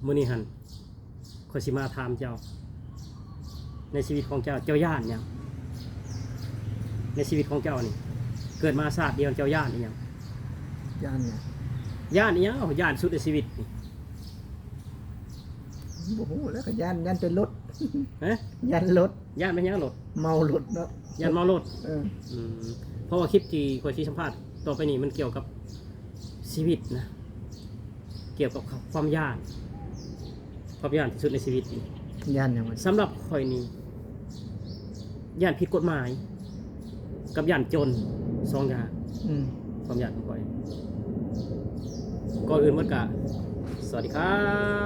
ມື້ນີ້ຫັ້ນ ຂ້ອຍຊິມາຖາມເຈົ້າ, ໃນຊີວິດຂອງເຈົ້າ ເຈົ້າຢ້ານຫຍັງ? ໃນຊີວິດຂອງເຈົ້ານີ້ ເກີດມາຊາດດຽວ ເຈົ້າຢ້ານອີ່ຫຍັງ? ຢ້ານຫຍັງ? ຢ້ານອີ່ຫຍັງ? ຢ້ານສຸດໃນຊີວິດນີ້. ບໍ່ຮູ້ແລ້ວ ກໍຢ້ານ, ຢ້ານແຕ່ລົດ. ຮະ? ຢ້ານລົດ. ຢ້ານແມ່ນຫຍັງລົດ? ເມົາລົດເນາະ. ຢ້ານເມົາລົດ. ເອີ. ອືມ. ເພາະວ່າຄລິບທີ່ຂ້ອຍຊິສຳພາດຕໍ່ໄປນີ້ ມັນກ່ຽວກັບຊີວິດນະ, ກ່ຽວກັບຄວາມຢ້ານ, ຄວາມຢ້ານທີ່ສຸດໃນຊີວິດນີ້. ຢ້ານຫຍັງວະ? ສຳລັບຂ້ອຍນີ້ ຢ້ານຜິດກົດໝາຍ ກັບຢ້ານຈົນ ສອງຢ່າງ. ອືມ. ຄວາມຢ້ານຂອງຂ້ອຍ ກ່ອນອື່ນໝົດກະ ສະຫວັດດີຄັ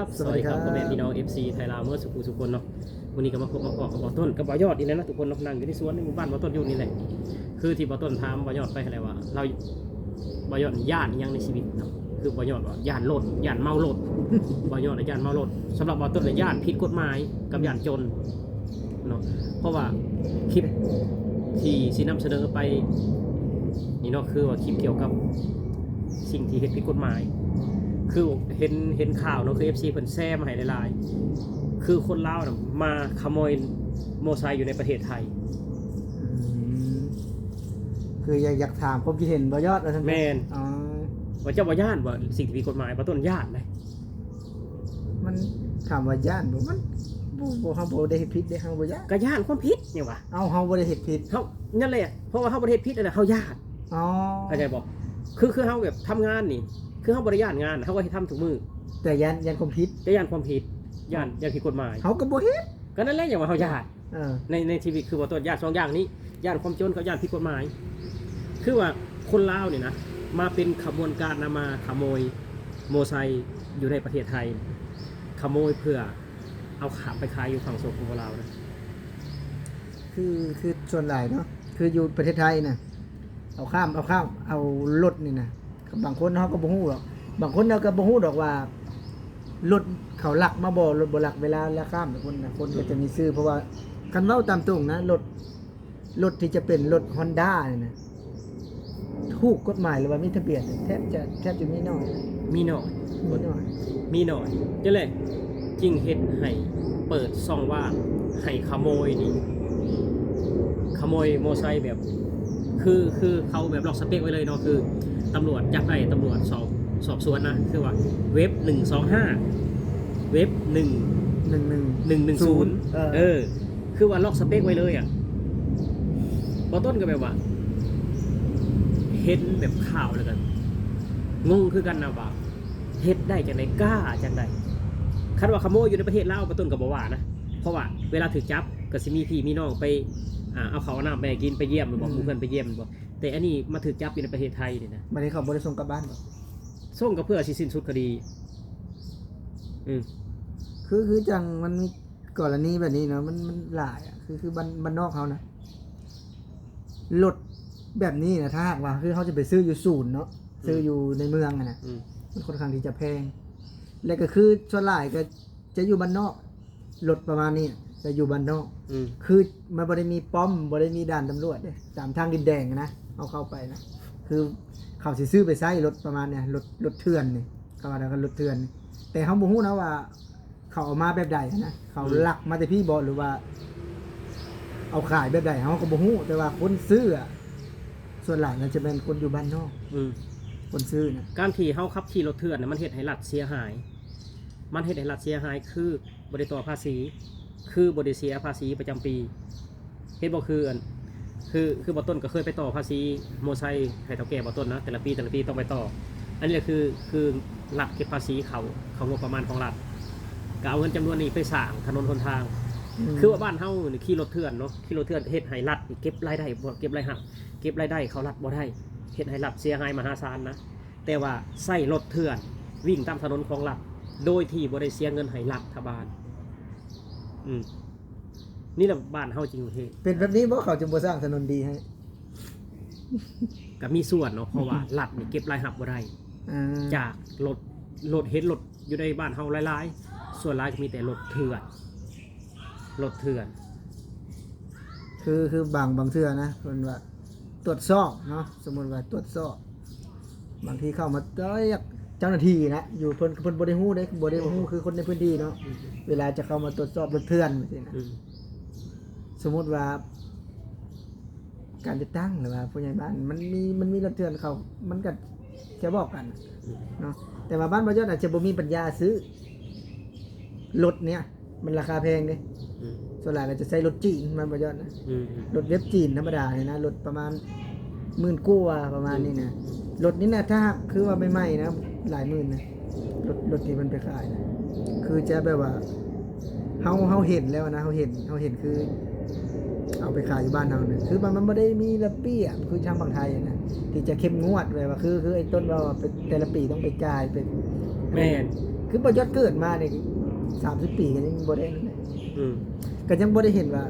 ບ. ສະຫວັດດີຄັບ ສະຫວັດດີຄັບ ພໍ່ແມ່ພີ່ນ້ອງ ເອັຟຊີ ໄທລາວເໝິດສູ່ຜູ້ສູ່ຄົນເນາະ. ມື້ນີ້ກໍມາພົບມາພໍ້ກັບບ່າວຕົ້ນກັບບ່າວຍອດອີກແລ້ວນະທຸກຄົນເນາະ, ນັ່ງຢູ່ໃນສວນໃນໝູ່ບ້ານບ່າວຕົ້ນຢູ່ນີ້ແຫຼະ. ຄືທີ່ບ່າວຕົ້ນຖາມບ່າວຍອດໄປຫັ້ນແຫຼະວ່າ ລາວ ບ່າວຍອດຢ້ານອີ່ຫຍັງໃນຊີວິດເນາະ? ຄືບ່າວຍອດວ່າຢ້ານລົດ ຢ້ານເມົາລົດ. ບ່າວຍອດຢ້ານເມົາລົດ. ສຳລັບບ່າວຕົ້ນລະຢ້ານຜິດກົດໝາຍກັບຢ້ານຈົນເນາະ. ເພາະວ່າຄລິບທີ່ຊິນຳສະເໜີໄປນີ້ເນາະ ຄືວ່າຄລິບກ່ຽວກັບສິ່ງທີ່ເຮັດຜິດກົດໝາຍ. ຄືເຫັນ, ເຫັນຂ່າວເນາະ, ຄືເອັຟຊີເພິ່ນແຊມາໃຫ້ຫຼາຍໆ ຄືຄົນລາວນະມາຂະໂມຍມໍໄຊຢູ່ໃນປະເທດໄທ. ອືມ. ຄືຢາກ, ຢາກຖາມຄວາມຄິດເຫັນບ່າວຍອດວ່າຊັ້ນ. ແມ່ນ. ອໍ. ວ່າເຈົ້າບໍ່ຢ້ານບໍ່ ສິ່ງທີ່ຜິດກົດໝາຍ? ບ່າວຕົ້ນຢ້ານເດ້. ມັນຖາມວ່າຢ້ານບໍ່? ມັນບໍ່, ບໍ່, ເຮົາບໍ່ໄດ້ເຮັດຜິດເດ້, ເຮົາບໍ່ຢ້ານ. ກໍຢ້ານຄວາມຜິດນີ້ຫວາ. ເອົ້າ, ເຮົາບໍ່ໄດ້ເຮັດຜິດ. ເຮົາ, ນັ້ນແຫຼະ, ເພາະວ່າເຮົາບໍ່ໄດ້ເຮັດຜິດຫັ້ນນະ ເຮົາຢ້ານ. ອໍ. ເຂົ້າໃຈບໍ່? ຄື, ຄືເຮົາແບບທຳງານນີ້ ຄືເຮົາບໍ່ໄດ້ຢ້ານງານ, ເຮົາກໍເຮັດທຳທຸກມື້. ແຕ່ຢ້ານ, ຢ້ານຄວາມຜິດ. ແຕ່ຢ້ານຄວາມຜິດ, ຢ້ານ, ຢ້ານຜິດກົດໝາຍ. ເຮົາກໍບໍ່ເຮັດ. ກໍນັ້ນແຫຼະ ຫຍັງວ່າເຮົາຢ້ານ. ເອີ. ໃນ, ໃນຊີວິດຄືວ່າຕ້ອງຢ້ານສອງຢ່າງນີ້, ຢ້ານຄວາມຈົນກັບຢ້ານຜິດກົດໝາຍ. ຄືວ່າຄົນລາວນີ້ນະ ມາເປັນຂະບວນການນະ ມາຂະໂມຍມໍໄຊຢູ່ໃນປະເທດໄທ, ຂະໂມຍເພື່ອເອົາຂ້າມໄປຂາຍຢູ່ຝັ່ງ ສປປ ລາວນະ. ຄື, ຄືສ່ວນຫຼາຍເນາະ, ຄືຢູ່ປະເທດໄທນະ ເອົາຂ້າມ, ເອົາຂ້າມ, ເອົາລົດນີ້ນະ. ບາງຄົນເຮົາກໍບໍ່ຮູ້ດອກ, ບາງຄົນເຮົາກໍບໍ່ຮູ້ດອກວ່າລົດເຂົາລັກມາບໍ່, ລົດບໍ່ລັກ. ເວລາລາຂ້າມຄົນນະ, ຄົນກໍຈະມີຊື່, ເພາະວ່າຄັນເວົ້າຕາມຕົງນະ, ລົດ, ລົດທີ່ຈະເປັນລົດຮອນດ້ານີ້ນະ ຖືກກົດໝາຍ ຫຼືວ່າມີທະບຽນ ແທບຈະ, ແທບຈະມີໜ້ອຍ. ມີໜ້ອຍ. ມີໜ້ອຍ. ມີໜ້ອຍ. ຈັ່ງແຫຼະ ຈຶ່ງເຮັດໃຫ້ເປີດຊ່ອງວ່າງໃຫ້ຂະໂມຍນີ້ ຂະໂມຍມໍໄຊແບບ ຄື, ຄືເຂົາແບບລັອກສະເປັກໄວ້ເລີຍເນາະ, ຄືຕຳຫຼວດຈັບໄດ້, ຕຳຫຼວດສອບ, ສອບສວນນະ, ຄືວ່າເວັບໜຶ່ງສອງຫ້າ ເວັບໜຶ່ງ ໜຶ່ງໜຶ່ງ ໜຶ່ງໜຶ່ງສູນ ເອີ ເອີ ຄືວ່າລັອກສະເປັກໄວ້ເລີຍອະ. ບ່າວຕົ້ນກໍແບບວ່າ ເຫັນແບບຂ່າວແລ້ວກໍງົງຄືກັນນະວ່າ ເຮັດໄດ້ຈັ່ງໃດ ກ້າຈັ່ງໃດ. ຄັນວ່າຂະໂມຍຢູ່ໃນປະເທດລາວ ບ່າວຕົ້ນກໍບໍ່ວ່ານະ, ເພາະວ່າເວລາຖືກຈັບກໍຊິມີພີ່ມີນ້ອງໄປ ອ່າ ເອົາເຂົ້າເອົານ້ຳໄປໃຫ້ກິນ, ໄປຢ້ຽມແມ່ນບໍ່? ອືມ. ໝູ່ເພື່ອນໄປຢ້ຽມແມ່ນບໍ່? ແຕ່ອັນນີ້ມາຖືກຈັບຢູ່ໃນປະເທດໄທນີ້ນະ. ບັດນີ້ເຂົາບໍ່ໄດ້ສົ່ງກັບບ້ານບໍ່? ສົ່ງກໍເພື່ອຊິສິ້ນສຸດຄະດີ. ອືມ. ຄື, ຄືຈັ່ງມັນມີກໍລະນີແບບນີ້ເນາະ, ມັນ, ມັນຫຼາຍອະ. ຄື, ຄືບ້ານ, ບ້ານນອກເຮົານະ ລົດແບບນີ້ນະ ຖ້າຫາກວ່າ ຄືເຮົາຈະໄປຊື້ຢູ່ສູນເນາະ, ອືມ ຊື້ຢູ່ໃນເມືອງຫັ້ນນະ ອືມ ມັນຄ່ອນຂ້າງທີ່ຈະແພງ. ແລະກໍຄືສ່ວນຫຼາຍກໍຈະຢູ່ບ້ານນອກ, ລົດປະມານນີ້ຈະຢູ່ບ້ານນອກ. ອືມ. ຄືມັນບໍ່ໄດ້ມີປ້ອມ, ບໍ່ໄດ້ມີດ່ານຕຳຫຼວດເດ້, ຕາມທາງດິນແດງນະ ເຮົາເຂົ້າໄປນະ, ຄືເຂົາຊິຊື້ໄປໃຊ້ລົດປະມານນີ້, ລົດ, ລົດເຖື່ອນນີ້, ເຂົາວ່າກັນລົດເຖື່ອນນີ້. ແຕ່ເຮົາບໍ່ຮູ້ນະວ່າ ເຂົາເອົາມາແບບໃດຫັ້ນນະ, ເຂົາ ອືມ ລັກມາແຕ່ພີ້ບໍ ຫຼືວ່າເອົາຂາຍແບບໃດ ເຮົາກໍບໍ່ຮູ້, ແຕ່ວ່າຄົນຊື້ອະ ສ່ວນຫຼາຍນະຈະແມ່ນຄົນຢູ່ບ້ານນອກ. ອືມ. ຄົນຊື້ນະ. ການທີ່ເຮົາຂັບຂີ່ລົດເຖື່ອນນະ ມັນເຮັດໃຫ້ລັດເສຍຫາຍ, ມັນເຮັດໃຫ້ລັດເສຍຫາຍ ຄືບໍ່ໄດ້ຕໍ່ພາສີ, ຄືບໍ່ໄດ້ເສຍພາສີປະຈຳປີ. ເຮັດບໍ່ຄືອັນ ຄື ຄືບ່າວຕົ້ນກໍເຄີຍໄປຕໍ່ພາສີມໍໄຊໃຫ້ເຖົ້າແກ່ບ່າວຕົ້ນນະ, ແຕ່ລະປີ, ແຕ່ລະປີຕ້ອງໄປຕໍ່. ອັນນີ້ແຫຼະຄື ຄືລັດເກັບພາສີເຂົ້າ, ເຂົ້າງົບປະມານຂອງລັດ, ກໍເອົາເງິນຈຳນວນນີ້ໄປສ້າງຖະໜົນຫົນທາງ. ອືມ. ຄືວ່າບ້ານເຮົານີ້ຂີ່ລົດເຖື່ອນເນາະ, ຂີ່ລົດເຖື່ອນເຮັດໃຫ້ລັດນີ້ເກັບລາຍໄດ້ບໍ່, ເກັບລາຍຮັບ, ເກັບລາຍໄດ້ເຂົ້າລັດບໍ່ໄດ້, ເຮັດໃຫ້ລັດເສຍຫາຍມະຫາສານນະ. ແຕ່ວ່າໃຊ້ລົດເຖື່ອນ ວິ່ງຕາມຖະໜົນຂອງລັດ ໂດຍທີ່ບໍ່ໄດ້ເສຍເງິນໃຫ້ລັດຖະບານ. ອືມ. ນີ້ແຫຼະບ້ານເຮົາຈິງເຮັດ. ເປັນແບບນີ້ບໍ່ ເຂົາຈຶ່ງບໍ່ສ້າງຖະໜົນດີໃຫ້? ກໍມີສ່ວນເນາະ, ເພາະວ່າລັດນີ້ເກັບລາຍຮັບບໍ່ໄດ້ ອ່າ ຈາກລົດ, ລົດ, ເຫັນລົດຢູ່ໃນບ້ານເຮົາຫຼາຍໆ, ສ່ວນຫຼາຍກໍມີແຕ່ລົດເຖື່ອນ, ລົດເຖື່ອນ. ຄື, ຄືບາງ, ບາງເທື່ອນະ ເພິ່ນວ່າ ຕວດສອບເນາະ, ສົມມຸດວ່າຕວດສອບ ບາງທີເຂົ້າມາຕຽກ ເຈົ້າໜ້າທີ່ນະ ຢູ່ເພິ່ນ ເພິ່ນບໍ່ໄດ້ຮູ້ເດ້ ບໍ່ໄດ້ຮູ້ຄືຄົນໃນພື້ນທີ່ເນາະ ເວລາຈະເຂົ້າມາຕວດສອບລົດເຖື່ອນຈັ່ງຊີ້ນະ ອືມ ສົມມຸດວ່າການຈັດຕັ້ງ ຫຼືວ່າຜູ້ໃຫຍ່ບ້ານ ມັນມີ ມັນມີລົດເຖື່ອນເຂົ້າ ມັນກໍຈະບອກກັນ ອືມ ເນາະ ແຕ່ວ່າບ້ານບໍ່ຍອດອາດຈະບໍ່ມີປັນຍາຊື້ລົດເນຍ ມັນລາຄາແພງເດ້ ອືມ ສ່ວນຫຼາຍກໍຈະໃຊ້ລົດຈີນ ມັນບໍ່ຍອດນະ ອືມ ລົດເວັບຈີນທຳມະດານີ້ນະ ລົດປະມານໝື່ນກວ່າ ປະມານນີ້ນະ ອືມ ລົດນີ້ນະ ຖ້າຫາກຄືວ່າໃໝ່ໆນະ ຫຼາຍໝື່ນນະ ລົດ ລົດທີ່ເພິ່ນໄປຂາຍນະ ຄືຈະແບບວ່າ ເຮົາ ເຮົາເຫັນແລ້ວນະ ເຮົາເຫັນ ເຮົາເຫັນຄືເອົາໄປຂາຍຢູ່ບ້ານເຮົານະ ຄືມັນ ມັນບໍ່ໄດ້ມີລະບຽບຄືທາງຝັ່ງໄທນະ ທີ່ຈະເຂັ້ມງວດ ແບບວ່າ ຄື ຄືໄອ້ຕົ້ນເວົ້າວ່າ ແຕ່ລະປີຕ້ອງໄປຈ່າຍ ໄປ ແມ່ນ ຄືບໍ່ຍອດເກີດມານີ້ ສາມສິບປີກໍຍັງບໍ່ໄດ້ນັ້ນແຫຼະ ອືມ ກໍຍັງບໍ່ໄດ້ເຫັນວ່າ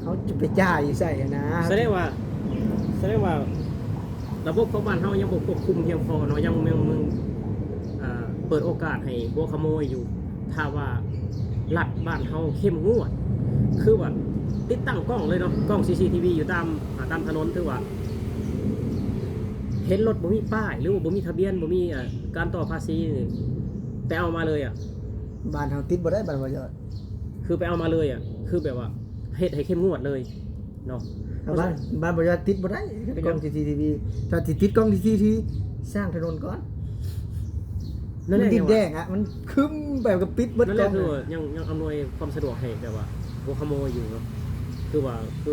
ເຮົາຈະໄປຈ່າຍຢູ່ໃສຫັ້ນນະ ສະແດງວ່າ ສະແດງວ່າລະບົບຂອງບ້ານເຮົາຍັງບໍ່ຄວບຄຸມພຽງພໍເນາະ ຍັງ ຍັງ ຍັງ ອ່າ ເປີດໂອກາດໃຫ້ຫົວຂະໂມຍຢູ່ ຖ້າວ່າລັດບ້ານເຮົາເຂັ້ມງວດ ຄືວ່າຕິດຕັ້ງກ້ອງເລີຍເນາະ ກ້ອງ ຊີຊີທີວີ ຢູ່ຕາມ ອ່າ ຕາມຖະໜົນ ຖືວ່າເຫັນລົດບໍ່ມີປ້າຍ ຫຼືວ່າບໍ່ມີທະບຽນ ບໍ່ມີ ອ່າ ການຕໍ່ພາສີ ໄປເອົາມາເລີຍອະ ບ້ານເຮົາຕິດບໍ່ໄດ້ ບ້ານບໍ່ຍອດ ຄືໄປເອົາມາເລີຍອະ ຄືແບບວ່າເຮັດໃຫ້ເຂັ້ມງວດເລີຍເນາະ ບ້ານ ບ້ານບໍ່ຍອດຕິດບໍ່ໄດ້ ເປັນຫຍັງ? ກ້ອງ ຊີຊີທີວີ ຖ້າຊິຕິດກ້ອງ ຊີຊີທີວີ ສ້າງຖະໜົນກ່ອນ ນັ້ນແຫຼະ ມັນດິນແດງອະ ມັນຄຶ້ມໄປ ມັນກໍປິດເບິດກ້ອງ ນັ້ນແຫຼະ ຄືວ່າຍັງ ຍັງອຳນວຍຄວາມສະດວກໃຫ້ແບບວ່າຫົວຂະໂມຍຢູ່ເນາະ ຄືວ່າ ຄື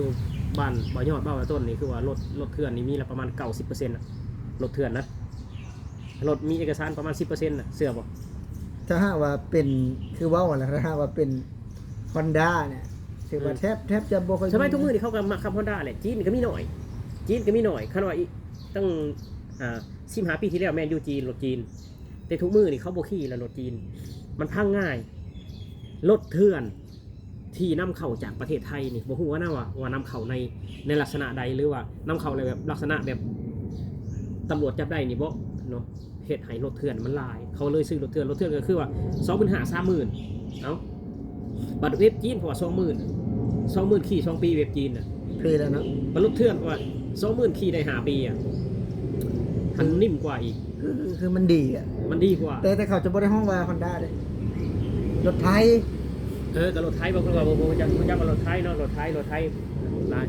ບ້ານບໍ່ຍອດ ບ້ານບໍ່ຕົ້ນນີ້ ຄືວ່າລົດ ລົດເຖື່ອນນີ້ມີລະປະມານເກົ້າສິບເປີເຊັນນະ ລົດເຖື່ອນນະ ລົດມີເອກະສານປະມານສິບເປີເຊັນນະ ເຊື່ອບໍ່? ຖ້າຫາກວ່າເປັນ ຄືເວົ້າຫັ້ນແຫຼະ ຖ້າຫາກວ່າເປັນຮອນດ້າເນຍ ຖືວ່າ ອືມ ແທບ ແທບຈະບໍ່ຄ່ອຍມີ ສະໄໝທຸກມື້ນີ້ເຂົາກໍມັກຂັບຮອນດ້າແຫຼະ ຈີນກໍມີໜ້ອຍ ຈີນກໍມີໜ້ອຍ ຄັນວ່າອີກຕັ້ງ ອ່າ ສິບຫ້າປີທີ່ແລ້ວແມ່ນຢູ່ຈີນ ລົດຈີນ ແຕ່ທຸກມື້ນີ້ເຂົາບໍ່ຂີ່ແລ້ວລົດຈີນ ມັນພັງງ່າຍ ລົດເຖື່ອນ ທີ່ນຳເຂົ້າຈາກປະເທດໄທນີ້ ບໍ່ຮູ້ວ່ານະວ່າ ວ່ານຳເຂົ້າໃນ ໃນລັກສະນະໃດ ຫຼືວ່ານຳເຂົ້າໃນແບບລັກສະນະແບບຕຳຫຼວດຈັບໄດ້ນີ້ບໍເນາະ ເຮັດໃຫ້ລົດເຖື່ອນມັນຫຼາຍ ເຂົາເລີຍຊື້ລົດເຖື່ອນ ລົດເຖື່ອນກໍຄືວ່າ ສອງໝື່ນຫ້າ ສາມໝື່ນ ເອົ້າ ບັດເວັບຈີນເຂົາວ່າ ສອງໝື່ນ ສອງໝື່ນ ຂີ່ສອງປີເວັບຈີນນະ ຄືແລ້ວເນາະ ບັດລົດເຖື່ອນເຂົາວ່າ ສອງໝື່ນ ຂີ່ໄດ້ຫ້າປີອະ ມັນ ຄື ນີ້ມັນກວ່າອີກ ຄື ຄືມັນດີອະ ມັນດີກວ່າ ແຕ່ ແຕ່ເຂົາຈະບໍ່ໄດ້ຮ້ອງວ່າຮອນດ້າເດ້ ລົດໄທ ເອີ ກໍລົດໄທ ບາງຄົນກໍບໍ່ ບໍ່ຮູ້ຈັກ ຮູ້ຈັກວ່າລົດໄທເນາະ ລົດໄທ ລົດໄທ ຫຼາຍ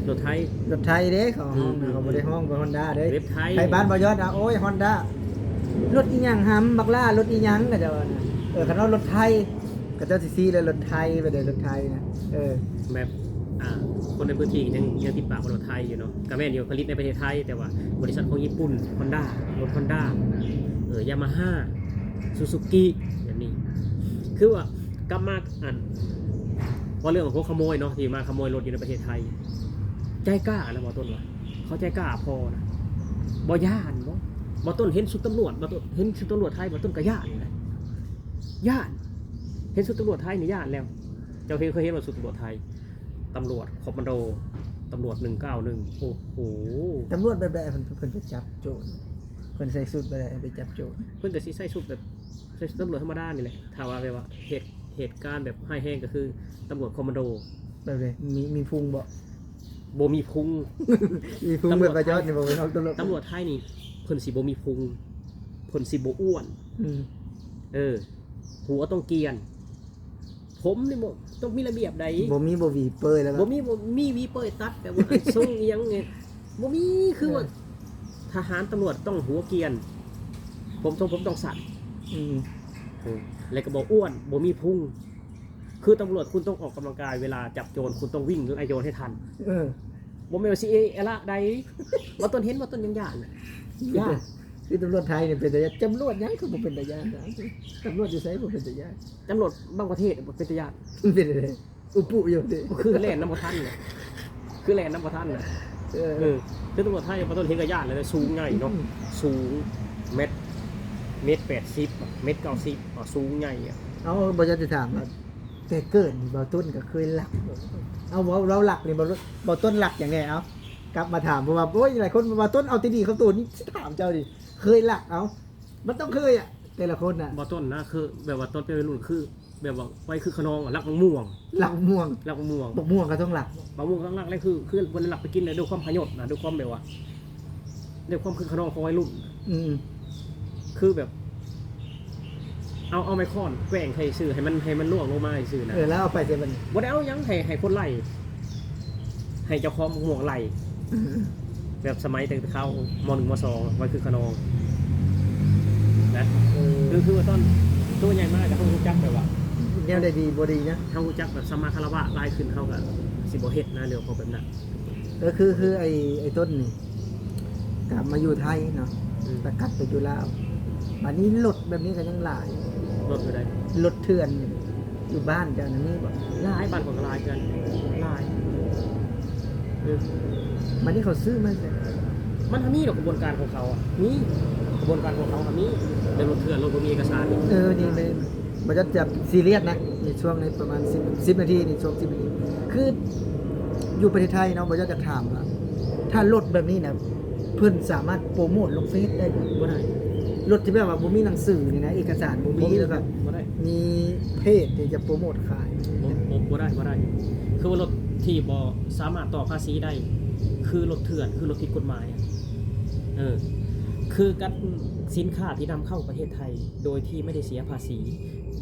ລົດໄທ ລົດໄທເດ້ ເຂົາຮ້ອງນະ ອືມ ເຂົາບໍ່ໄດ້ຮ້ອງວ່າຮອນດ້າເດ້ ເວັບໄທ ໄທບ້ານບໍ່ຍອດນະ ໂອ້ຍ ຮອນດ້າ ລົດອີ່ຫຍັງຫຳ ບັກຫຼ້າ ລົດອີ່ຫຍັງ ເຂົາເຈົ້າວ່ານະ ເອີ ຄັນວ່າລົດໄທ ເຂົາເຈົ້າຊິຊີ້ແລ້ວ ລົດໄທ ໄປເດີ ລົດໄທນະ ເອີ ແບບ ອ່າ ຄົນໃນພື້ນທີ່ຍັງ ຍັງຕິດປາກວ່າລົດໄທຢູ່ເນາະ ກໍແມ່ນຢູ່ ຜະລິດໃນປະເທດໄທ ແຕ່ວ່າບໍລິສັດຂອງຍີ່ປຸ່ນ ຮອນດ້າ ລົດຮອນດ້າ ເອີ ຢາມາຮາ ຊູຊູກິ ແບບນີ້ ຄືວ່າກັບມາ ອັນ ເວົ້າເລື່ອງຂອງພວກຂະໂມຍເນາະ ທີ່ມາຂະໂມຍລົດຢູ່ໃນປະເທດໄທ ໃຈກ້ານະ ບໍ່ຕົ້ນວ່າ ເຂົາໃຈກ້າພໍນະ ບໍ່ຢ້ານບໍ? ບໍ່ຕົ້ນເຫັນຊຸດຕຳຫຼວດ ບໍ່ຕົ້ນເຫັນຊຸດຕຳຫຼວດໄທ ບໍ່ຕົ້ນກໍຢ້ານນະ ຢ້ານ ເຫັນຊຸດຕຳຫຼວດໄທນີ້ຢ້ານແລ້ວ ເຈົ້າເຫັນ ເຄີຍເຫັນບໍ່ຊຸດຕຳຫຼວດໄທ? ຕຳຫຼວດຄອມມານໂດ ຕຳຫຼວດໜຶ່ງເກົ້າໜຶ່ງ ໂອ້ໂຫ ຕຳຫຼວດແບບໃດ ເພິ່ນ ເພິ່ນໄປຈັບໂຈນ ເພິ່ນໃສ່ຊຸດແບບໃດໄປຈັບໂຈນ? ເພິ່ນກໍຊິໃສ່ຊຸດແບບ ໃສ່ຊຸດຕຳຫຼວດທຳມະດານີ້ແຫຼະ ຖ້າວ່າແບບວ່າເຫດ ເຫດການແບບຮ້າຍແຮງກໍຄືຕຳຫຼວດຄອມມານໂດ ແບບໃດ ມີ ມີພຸງບໍ່? ບໍ່ມີພຸງ ມີພຸງແບບປະຈອດນີ້ບໍ່ ເປັນອອກຕຳຫຼວດ ຕຳຫຼວດໄທນີ້ເພິ່ນຊິບໍ່ມີພຸງ ເພິ່ນຊິບໍ່ອ້ວນ ອືມ ເອີ ຫົວຕ້ອງກຽນ ຜົມນີ້ບໍ່ ຕ້ອງມີລະບຽບໃດ ບໍ່ມີ ບໍ່ຫວີເປີຍແລ້ວ ບໍ່ມີ ບໍ່ມີຫວີເປີຍຕັດ ແບບວ່າອັນຊົງອີ່ຫຍັງນີ້ ບໍ່ມີ ຄືວ່າ ເອີ ທະຫານຕຳຫຼວດຕ້ອງຫົວກຽນ ຜົມ ຊົງຜົມຕ້ອງສັ້ນ ອືມ ເອີ ແລ້ວກໍບໍ່ອ້ວນ ບໍ່ມີພຸງ ຄືຕຳຫຼວດຄຸນຕ້ອງອອກກຳລັງກາຍ ເວລາຈັບໂຈນຄຸນຕ້ອງວິ່ງໄລ່ໂຈນໃຫ້ທັນ ເອີ ບໍ່ແມ່ນວ່າຊິເອ ເອລະໃດ ບໍ່ຕ້ອງເຫັນ ບໍ່ຕ້ອງຍັງຢ້ານ ຢ້ານ ຄືຕຳຫຼວດໄທນີ້ເປັນຕາຢ້ານ ຕຳຫຼວດຫຍັງຄືບໍ່ເປັນຕາຢ້ານ ຕຳຫຼວດຢູ່ໃສບໍ່ເປັນຕາຢ້ານ ຕຳຫຼວດບາງປະເທດບໍ່ເປັນຕາຢ້ານ ເປັນຈັ່ງໃດ? ອຸປຸຢູ່ຕິ ຄືແລ່ນນຳບໍ່ທັນນະ ຄືແລ່ນນຳບໍ່ທັນນະ ເອີ ເອີ ຄືຕຳຫຼວດໄທບໍ່ຕ້ອງເຫັນກໍຢ້ານແລ້ວ ສູງໃຫຍ່ເນາະ ອືມ ສູງແມັດ ແມັດແປດສິບ ແມັດເກົ້າສິບ ສູງໃຫຍ່ອະ ເອົາ ບໍ່ຢາກຊິຖາມວ່າ ແຕ່ເກີດນີ້ ເບົາຕົ້ນກໍເຄີຍລັກ ເອົາ ເວົ້າ ເວົ້າລັກນີ້ ເບົາ ເບົາຕົ້ນລັກຫຍັງແດ່ ເອົາ ກັບມາຖາມ ເພາະວ່າ ໂອ້ຍ ຫຼາຍຄົນ ເບົາຕົ້ນເອົາແຕ່ດີເຂົ້າໂຕນີ້ ຊິຖາມເຈົ້ານີ້ ເຄີຍລັກ ເອົາ ມັນຕ້ອງເຄີຍອະ ແຕ່ລະຄົນນະ ເບົາຕົ້ນນະ ຄືແບບວ່າຕອນເປັນໄວລຸ້ນ ຄື ແບບວ່າໄວຄຶກຂະນອງ ລັກໝາກມ່ວງ ລັກໝາກມ່ວງ ລັກໝາກມ່ວງ ບັກມ່ວງກໍຕ້ອງລັກ ບັກມ່ວງກໍຕ້ອງລັກ ແລ້ວຄື ຄືບໍ່ໄດ້ລັກໄປກິນເລີຍ ດ້ວຍຄວາມຫະຍົດນະ ດ້ວຍຄວາມແບບວ່າ ດ້ວຍຄວາມຄຶກຂະນອງຂອງໄວລຸ້ນ ອືມ ຄືແບບ ເອົາ ເອົາໄມ້ຄ້ອນແກວ່ງໃສ່ຊື່ ໃຫ້ມັນ ໃຫ້ມັນລ່ວງລົງມາຊື່ນະ. ເອີ ແລ້ວເອົາໄປໃສ່ບັດນີ້? ບໍ່ໄດ້ເອົາຫຍັງ ໃຫ້ ໃຫ້ຄົນໄລ່ ໃຫ້ເຈົ້າຂອງໝວກໄລ່ ອືມ ແບບສະໄໝແຕ່ເຂົາ ມໍໜຶ່ງ ມໍສອງ ໄວ້ຄືຂະນອງນະ. ເອີ ຄື ຄືວ່າຕອນໂຕໃຫຍ່ມາກໍເຮົາຮູ້ຈັກແບບວ່າ ແນວໃດດີບໍ່ດີນະ ເຮົາຮູ້ຈັກແບບສຳມາຄາລະວະຫຼາຍຂຶ້ນ ເຮົາກໍຊິບໍ່ເຮັດນະ ເລື່ອງຂອງແບບນັ້ນ. ກໍຄື ຄືໄອ້ ໄອ້ຕົ້ນນີ້ ກັບມາຢູ່ໄທເນາະ ອືມ ແລ້ວກັບໄປຢູ່ລາວ ບາດນີ້ລົດແບບນີ້ກໍຍັງຫຼາຍ. ລົດຢູ່ໃດ? ລົດເຖື່ອນຢູ່ບ້ານເຈົ້ານັ້ນມີບໍ່? ຫຼາຍ ບ້ານຂ້ອຍກໍຫຼາຍຄືກັນ ຫຼາຍ. ເອີ ບາດນີ້ເຂົາຊື້ມາໃສ? ມັນກໍມີດອກ ຂະບວນການຂອງເຂົາອະ ມີ ຂະບວນການຂອງເຂົາກໍມີ ແຕ່ລົດເຖື່ອນ ລົດບໍ່ມີເອກະສານນີ້. ເອີ ນີ້ເລີຍ ບໍ່ຈັກຈະຊີຣຽສນະ ໃນຊ່ວງນີ້ປະມານສິບ ສິບນາທີນີ້ ຊ່ວງສິບນາທີ ຄືຢູ່ປະເທດໄທເນາະ ບໍ່ຢາກຈະຖາມວ່າ ຖ້າລົດແບບນີ້ນະ ເພິ່ນສາມາດໂປຣໂມດລົງເຟສໄດ້ບໍ່? ບໍ່ໄດ້. ລົດທີ່ແບບວ່າບໍ່ມີໜັງສືນີ້ນະ ເອກະສານບໍ່ມີ ບໍ່ມີ ແລ້ວກໍບໍ່ໄດ້ ມີເພຈທີ່ຈະໂປຣໂມດຂາຍ ບໍ່ ບໍ່ ບໍ່ໄດ້ ບໍ່ໄດ້. ຄືວ່າລົດທີ່ບໍ່ສາມາດຕໍ່ພາສີໄດ້ ຄືລົດເຖື່ອນ ຄືລົດຜິດກົດໝາຍ. ເອີ ຄືກັນສິນຄ້າທີ່ນຳເຂົ້າປະເທດໄທ ໂດຍທີ່ໄມ່ໄດ້ເສຍພາສີ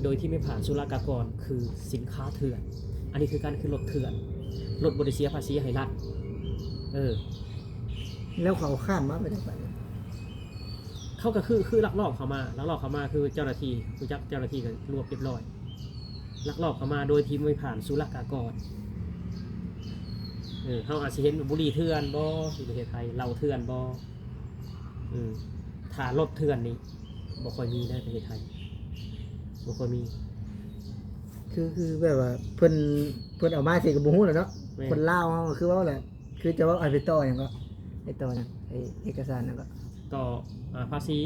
ໂດຍທີ່ໄມ່ຜ່ານສຸລາກາກອນ ຄືສິນຄ້າເຖື່ອນ. ອັນນີ້ຄືກັນ ຄືລົດເຖື່ອນ ລົດບໍ່ໄດ້ເສຍພາສີໃຫ້ລັດ. ເອີ ແລ້ວເຂົາເອົາຂ້າມມາໄປໄດ້ປານໃດ? ເຂົາກໍຄື ຄືລັກລອບເຂົ້າມາ ລັກລອບເຂົ້າມາ ຄືເຈົ້າໜ້າທີ່ ຮູ້ຈັກເຈົ້າໜ້າທີ່ກໍລວບຮຽບຮ້ອຍ ລັກລອບເຂົ້າມາໂດຍທີ່ບໍ່ໄດ້ຜ່ານສຸລາກາກອນ. ເອີ ເຮົາອາດຊິເຫັນບຸຫຼີ່ເຖື່ອນບໍ່ ຢູ່ປະເທດໄທ ເຫຼົ້າເຖື່ອນບໍ່? ເອີ ຖ້າລົດເຖື່ອນນີ້ບໍ່ຄ່ອຍມີໃນປະເທດໄທ ບໍ່ຄ່ອຍມີ. ຄື ຄືແບບວ່າເພິ່ນ ເພິ່ນເອົາມາຊິກໍບໍ່ຮູ້ແຫຼະເນາະ. ແມ່ນ. ຄົນລາວເຮົາຄືເວົ້າແຫຼະ ຄືຈະເວົ້າ ໄອ້ ໄປຕໍ່ຫຍັງເກາະ ໄປຕໍ່ຫຍັງ ໄອ້ເອກະສານຫຍັງເກາະ ຕໍ່ ອ່າ ພາສີ.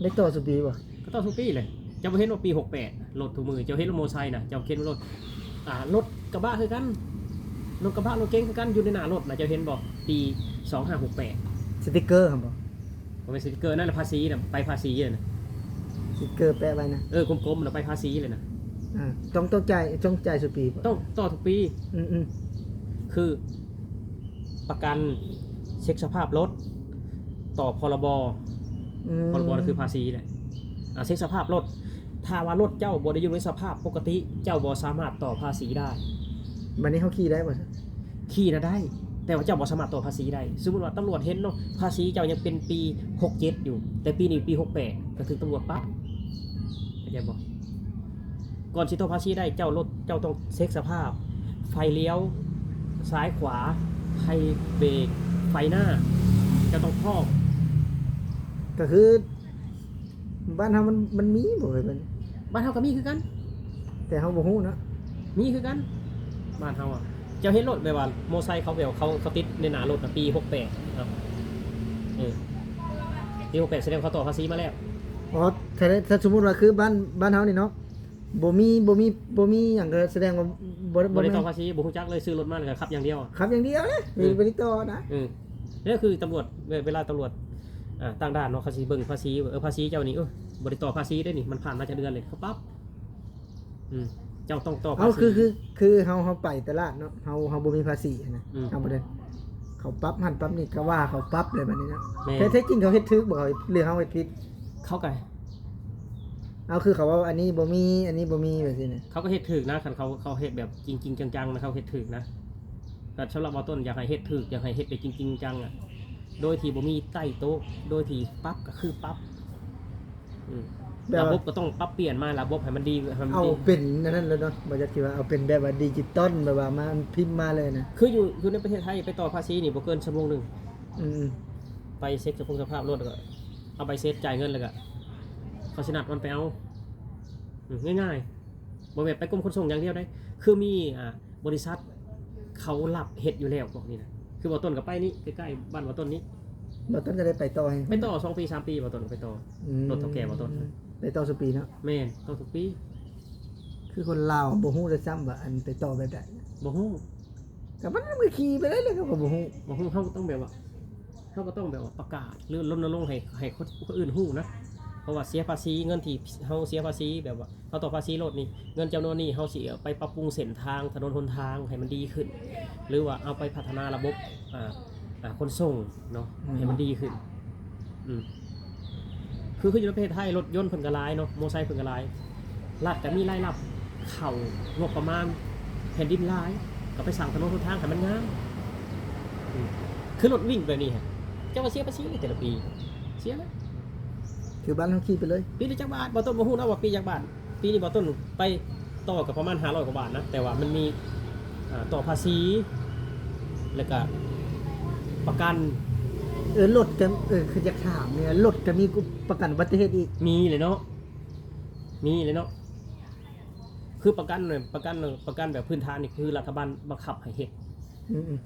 ໄດ້ຕໍ່ສູ່ປີບໍ່? ກໍຕໍ່ສູ່ປີແຫຼະ. ເຈົ້າບໍ່ເຫັນວ່າປີຫົກແປດ ລົດທຸກມື້ ເຈົ້າເຫັນລົດມໍໄຊນະ ເຈົ້າເຫັນລົດ ອ່າ ລົດກະບະຄືກັນ ລົດກະບະ ລົດເກັງຄືກັນ ຢູ່ໃນໜ້າລົດນະ ເຈົ້າເຫັນບໍ່? ປີສອງຫ້າຫົກແປດ ສະຕິກເກີຫັ້ນບໍ່? ບໍ່ແມ່ນສະຕິກເກີ ນັ້ນລະພາສີນະ ໄປພາສີນະ ສະຕິກເກີແປະໄວ້ນະ. ເອີ ກົມໆນະ ໄປພາສີເລີຍນະ. ອ່າ ຕ້ອງ ຕ້ອງຈ່າຍ ຕ້ອງຈ່າຍສູ່ປີບໍ່? ຕ້ອງຕໍ່ທຸກປີ. ອືມໆ ຄື ປະກັນ ເຊັກສະພາບລົດ ຕໍ່ ພຣບ ອືມ ພຣບ ກໍຄືພາສີແຫຼະ. ອ່າ ເຊັກສະພາບລົດ ຖ້າວ່າລົດເຈົ້າບໍ່ໄດ້ຢູ່ໃນສະພາບປົກກະຕິ ເຈົ້າບໍ່ສາມາດຕໍ່ພາສີໄດ້. ບັດນີ້ເຮົາຂີ່ໄດ້ບໍ່? ຂີ່ນະໄດ້ ແຕ່ວ່າເຈົ້າບໍ່ສາມາດຕໍ່ພາສີໄດ້. ສົມມຸດວ່າຕຳຫຼວດເຫັນເນາະ ພາສີເຈົ້າຍັງເປັນປີຫົກເຈັດຢູ່ ແຕ່ປີນີ້ປີຫົກແປດ ກໍຖືກຕຳຫຼວດປັບ ເຂົ້າໃຈບໍ່? ກ່ອນຊິຕໍ່ພາສີໄດ້ ເຈົ້າລົດເຈົ້າຕ້ອງເຊັກສະພາບ ໄຟລ້ຽວຊ້າຍຂວາ ໄຟເບກ ໄຟໜ້າ ເຈົ້າຕ້ອງພ້ອມ. ກໍຄືບ້ານເຮົາມັນ ມັນມີບໍ່ເອີຍ? ບ້ານເຮົາກໍມີຄືກັນ ແຕ່ເຮົາບໍ່ຮູ້ເນາະ. ມີຄືກັນ ບ້ານເຮົາອະ. ເຈົ້າເຫັນລົດແບບວ່າມໍໄຊເຂົາ ແບບເຂົາ ເຂົາຕິດໃນໜ້າລົດນະ ປີຫົກແປດເນາະ. ເອີ ປີຫົກແປດ ສະແດງເຂົາຕໍ່ພາສີມາແລ້ວ. ອໍ ຖ້າ ຖ້າສົມມຸດວ່າຄືບ້ານ ບ້ານເຮົານີ້ເນາະ ບໍ່ມີ ບໍ່ມີ ບໍ່ມີຫຍັງ ກໍສະແດງວ່າບໍ່ ບໍ່ໄດ້ຕໍ່ພາສີ ບໍ່ຮູ້ຈັກເລີຍ ຊື້ລົດມາແລ້ວກໍຂັບຢ່າງດຽວ ຂັບຢ່າງດຽວເລີຍ ອືມ ບໍ່ໄດ້ຕໍ່ນະ. ອືມ ແລ້ວຄືຕຳຫຼວດ ເວ ເວລາຕຳຫຼວດ ອ່າ ຕ່າງດ່ານເນາະ ເຂົາຊິເບິ່ງພາສີ ເອີ ພາສີເຈົ້ານີ້ ເອີ ບໍ່ໄດ້ຕໍ່ພາສີເດ້ນີ້ ມັນຜ່ານມາຈັກເດືອນແລ້ວ ເຂົາປັບ. ອືມ ເຈົ້າຕ້ອງຕໍ່ພາສີ. ເອົາ ຄື ຄື ຄືເຮົາ ເຮົາໄປຕະຫຼາດເນາະ ເຮົາ ເຮົາບໍ່ມີພາສີຫັ້ນນະ ອືມ ເຮົາບໍ່ໄດ້ ເຂົາປັບຫັ້ນປັບນີ້ ກໍວ່າເຂົາປັບເລີຍບັດນີ້ເນາະ. ແມ່ນ. ແທ້ ແທ້ຈິງເຂົາເຮັດຖືກບໍ່ ເຂົາ ຫຼືເຮົາເຮັດຜິດ? ເຂົາກໍ ເອົາ ຄືເຂົາເວົ້າ ອັນນີ້ບໍ່ມີ ອັນນີ້ບໍ່ມີ ແບບຊີ້ນະ. ເຂົາກໍເຮັດຖືກນະ ຄັນເຂົາ ເຂົາເຮັດແບບຈິງໆ ຈັງໆ ນະ ເຂົາເຮັດຖືກນະ. ກໍສຳລັບບ່າວຕົ້ນ ຢາກໃຫ້ເຮັດຖືກ ຢາກໃຫ້ເຮັດແບບຈິງໆ ຈັງໆ ອະ ໂດຍທີ່ບໍ່ມີໃຕ້ໂຕະ ໂດຍທີ່ປັບກໍຄືປັບ. ອືມ ແບບວ່າ ລະບົບກໍຕ້ອງປັບປ່ຽນມາ ລະບົບໃຫ້ມັນດີ ໃຫ້ມັນ ເອົາ ດີ ເປັນອັນນັ້ນແລ້ວເນາະ ບໍ່ຢາກຊິວ່າເອົາເປັນແບບວ່າດິຈິຕອນ ແບບວ່າມາພິມມາເລີຍນະ. ຄືຢູ່ ຢູ່ໃນປະເທດໄທ ໄປຕໍ່ພາສີນີ້ບໍ່ເກີນຊົ່ວໂມງໜຶ່ງ. ອືມ ໄປເຊັກສະພາບລົດ ແລ້ວກໍເອົາໃບເສັດ ຈ່າຍເງິນ ແລ້ວກໍເຂົາຊິນັດວັນໄປເອົາ. ອືມ ງ່າຍໆ ບໍ່ແມ່ນໄປກົມຂົນສົ່ງຢ່າງດຽວເດ້ ຄືມີ ອ່າ ບໍລິສັດເຂົາຮັບເຮັດຢູ່ແລ້ວພວກນີ້ນະ. ຄືບ່າວຕົ້ນກໍໄປນີ້ ໃກ້ໆ ບ້ານບ່າວຕົ້ນນີ້ ບ່າວຕົ້ນກໍໄດ້ໄປຕໍ່ໃຫ້ ໄປຕໍ່ສອງປີສາມປີ ບ່າວຕົ້ນກໍໄປຕໍ່ ອືມ ລົດເຖົ້າແກ່ບ່າວຕົ້ນ ໄປຕໍ່ຊຸປີເນາະ. ແມ່ນ ຕໍ່ທຸກປີ. ຄືຄົນລາວບໍ່ຮູ້ດ້ວຍຊ້ຳວ່າ ອັນ ໄປຕໍ່ແບບໃດ ບໍ່ຮູ້ ກໍມັນ ມັນຂີ່ໄປໄດ້ເລີຍ ເຂົາກໍບໍ່ຮູ້ ບໍ່ຮູ້. ເຮົາກໍຕ້ອງແບບວ່າ ເຮົາກໍຕ້ອງແບບວ່າປະກາດ ຫຼື ລົນນະລົງໃຫ້ ໃຫ້ຄົນ ຄົນອື່ນຮູ້ນະ ເພາະວ່າເສຍພາສີ ເງິນທີ່ເຮົາເສຍພາສີ ແບບວ່າເຮົາຕໍ່ພາສີລົດນີ້ ເງິນຈຳນວນນີ້ເຮົາຊິເອົາໄປປັບປຸງເສັ້ນທາງ ຖະໜົນຫົນທາງໃຫ້ມັນດີຂຶ້ນ ຫຼືວ່າເອົາໄປພັດທະນາລະບົບ ອ່າ ອ່າ ຂົນສົ່ງເນາະ ອືມ ໃຫ້ມັນດີຂຶ້ນ. ອືມ ຄື ຄື ຄືຢູ່ໃນປະເທດໄທ ລົດຍົນເພິ່ນກໍຫຼາຍເນາະ, ມໍໄຊເພິ່ນກໍຫຼາຍ, ລັດກໍມີລາຍຮັບເຂົ້າງົບປະມານແຜ່ນດິນຫຼາຍ ກໍໄປສ້າງຖະໜົນຫົນທາງໃຫ້ມັນງາມ. ອືມ ຄືລົດວິ່ງແບບນີ້ຫັ້ນ ເຈົ້າວ່າເສຍພາສີແຕ່ລະປີ ເສຍແລ້ວ. ຄືບ້ານເຮົາຂີ່ໄປເລີຍ ປີລະຈັກບາດ? ບໍ່ຕ້ອງ ບໍ່ຮູ້ເນາະວ່າປີຈັກບາດ. ປີນີ້ບໍ່ຕົ້ນໄປຕໍ່ກໍປະມານຫ້າຮ້ອຍກວ່າບາດນະ, ແຕ່ວ່າມັນມີ ອ່າ ຕໍ່ພາສີ ແລ້ວກະປະກັນ. ເອີ ລົດກໍ ເອີ ຄືຢາກຖາມນີ້ ລົດກໍມີປະກັນອຸບັດຕິເຫດອີກ? ມີແຫຼະເນາະ ມີແຫຼະເນາະ. ຄືປະກັນ ປະກັນ ປະກັນແບບພື້ນຖານນີ້ ຄືລັດຖະບານບັງຄັບໃຫ້ເຮັດ. ອືມ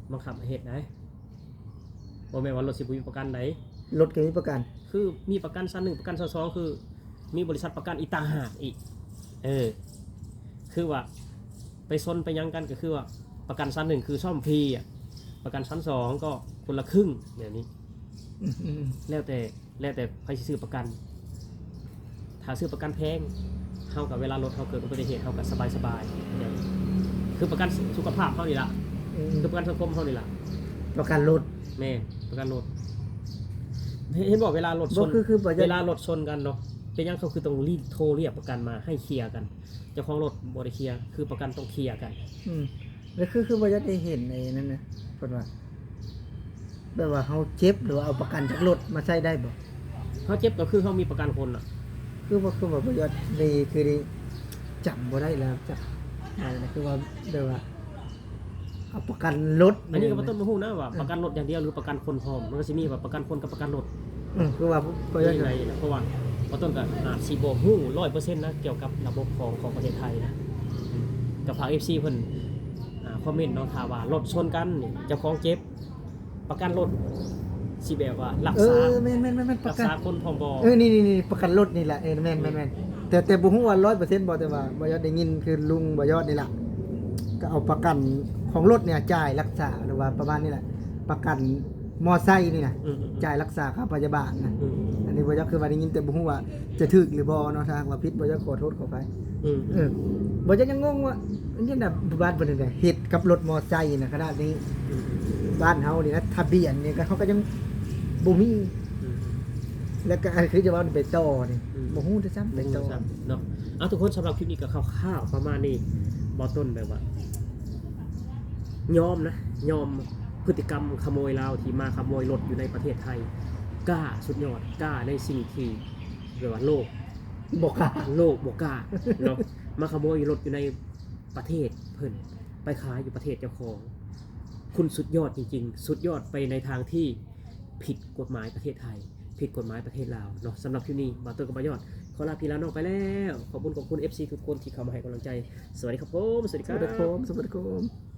ໆ ບັງຄັບໃຫ້ເຮັດໄດ໋. ບໍ່ແມ່ນວ່າລົດຊິບໍ່ມີປະກັນໃດ໋. ລົດກໍມີປະກັນ ຄືມີປະກັນຊັ້ນໜຶ່ງ ປະກັນຊັ້ນສອງ ຄືມີບໍລິສັດປະກັນອີກຕ່າງຫາກອີກ. ເອີ ຄືວ່າໄປຊົນໄປຫຍັງກັນ ກໍຄືວ່າປະກັນຊັ້ນໜຶ່ງຄືສ້ອມຟຣີອະ, ປະກັນຊັ້ນສອງກໍຄົນລະຄຶ່ງແບບນີ້. ອືມໆ ແລ້ວແຕ່ ແລ້ວແຕ່ໃຜຊິຊື້ປະກັນ. ຖ້າຊື້ປະກັນແພງ ເຮົາກໍເວລາລົດເຮົາເກີດອຸບັດຕິເຫດ ເຮົາກໍສະບາຍໆ ຄືປະກັນສຸຂະພາບເຮົານີ້ລະ. ອືມ ຄືປະກັນສັງຄົມເຮົານີ້ລະ. ປະກັນລົດ? ແມ່ນ ປະກັນລົດ. ເຫັນ ເຫັນບໍ່ ເວລາລົດຊົນ ບໍ່ ຄື ຄືບໍ່ຢາກ ເວລາລົດຊົນກັນເນາະ ເປັນຫຍັງເຂົາຄືຕ້ອງລີກ ໂທລຽກປະກັນມາໃຫ້ເຄລຍກັນ? ເຈົ້າຂອງລົດບໍ່ໄດ້ເຄລຍ ຄືປະກັນຕ້ອງເຄລຍກັນ. ອືມ ແລ້ວຄື ຄືບໍ່ຢາກໄດ້ເຫັນໄອ້ນັ້ນນະ ເພິ່ນວ່າ ແບບວ່າເຮົາເຈັບ ຫຼືວ່າເອົາປະກັນຈາກລົດມາໃຊ້ໄດ້ບໍ່? ເຮົາເຈັບກໍຄືເຮົາມີປະກັນຄົນນະ. ຄືວ່າ ຄືວ່າບໍ່ຢາກໄດ້ ຄືໄດ້ຈຳບໍ່ໄດ້ແລ້ວ ຈັກອັນນັ້ນ ຄືວ່າແບບວ່າ ເອົາປະກັນລົດ. ອັນນີ້ກໍບໍ່ຕ້ອງມາຮູ້ນະວ່າ ອືມ ປະກັນລົດຢ່າງດຽວ ຫຼືປະກັນຄົນພ້ອມ, ມັນກໍຊິມີວ່າປະກັນຄົນກັບປະກັນລົດ. ອືມ ຄືວ່າບໍ່ຢາກ ເພາະວ່າບໍ່ຕ້ອງກໍອາດຊິບໍ່ຮູ້ຮ້ອຍເປີເຊັນນະ ກ່ຽວກັບລະບົບຂອງ ຂອງປະເທດໄທນະ. ກໍຝາກເອັຟຊີເພິ່ນ ອ່າ ຄອມເມັນເນາະ ຖ້າວ່າລົດຊົນກັນນີ້ ເຈົ້າຂອງເຈັບ ປະກັນລົດຊິແບບວ່າຮັກ ເອີ ສາ ແມ່ນໆໆໆ ປະກັນ ຮັກສາຄົນພ້ອມບໍ່? ເອີ ນີ້ໆໆ ປະກັນລົດນີ້ແຫຼະ. ເອີ ແມ່ນໆໆ ອືມ ແຕ່ ແຕ່ບໍ່ຮູ້ວ່າຮ້ອຍເປີເຊັນບໍ່ ແຕ່ວ່າບໍ່ຢາກໄດ້ຍິນ ຄືລຸງບໍ່ຢອດນີ້ລະ ກໍເອົາປະກັນຂອງລົດນີ້ຈ່າຍຮັກສາ ຫຼືວ່າປະມານນີ້ແຫຼະ ປະກັນມໍໄຊນີ້ນະ ອືມໆໆ ຈ່າຍຮັກສາຄ່າພະຍາບານນະ. ອືມ ອັນນີ້ບໍ່ຢາກ ຄືວ່າໄດ້ຍິນ ແຕ່ບໍ່ຮູ້ວ່າຈະຖືກຫຼືບໍ່ເນາະ, ຖ້າຫາກວ່າຜິດບໍ່ຢາກຂໍໂທດຂໍອະໄພ. ອືມ ເອີ ບໍ່ຢາກ ຍັງງົງວ່າ ອັນນີ້ນະ ບ້ານເພິ່ນນີ້ເຮັດກັບລົດມໍໄຊນະ ຂະໜາດນີ້ ອືມ ບ້ານເຮົານີ້ນະ ທະບຽນນີ້ກໍ ເຮົາກໍຍັງບໍ່ມີ. ອືມ ແລ້ວກໍຄືຈະເວົ້າໄປຕໍ່ນີ້ ອືມ ບໍ່ຮູ້ດ້ວຍຊ້ຳ ບໍ່ຮູ້ ໄປຕໍ່ ດ້ວຍຊ້ຳເນາະ. ເອົາ ທຸກຄົນ ສຳລັບຄລິບນີ້ກໍຄ່າວໆປະມານນີ້. ບໍ່ຕົ້ນແບບວ່າຍອມນະ ຍອມພຶດຕິກຳຂະໂມຍລາວທີ່ມາຂະໂມຍລົດຢູ່ໃນປະເທດໄທ. ກ້າ ສຸດຍອດ ກ້າໃນສິ່ງທີ່ແບບວ່າໂລກບໍ່ກ້າ ໂລກບໍ່ກ້າເນາະ ມາຂະໂມຍລົດຢູ່ໃນປະເທດເພິ່ນ ໄປຂາຍຢູ່ປະເທດເຈົ້າຂອງ. ຄຸນສຸດຍອດຈິງໆ ສຸດຍອດໄປໃນທາງທີ່ຜິດກົດໝາຍປະເທດໄທ ຜິດກົດໝາຍປະເທດລາວເນາະ. ສຳລັບຄລິບນີ້ ບ່າວຕົ້ນກັບບ່າວຍອດ ຂໍລາພີ່ລານ້ອງໄປແລ້ວ. ຂອບຄຸນ ຂອບຄຸນເອັຟຊີທຸກຄົນທີ່ເຂົ້າມາໃຫ້ກຳລັງໃຈ. ສະຫວັດດີຄັບຜົມ ສະຫວັດດີຄັບ ສະຫວັດດີຄັບ ສະຫວັດດີຄັບ.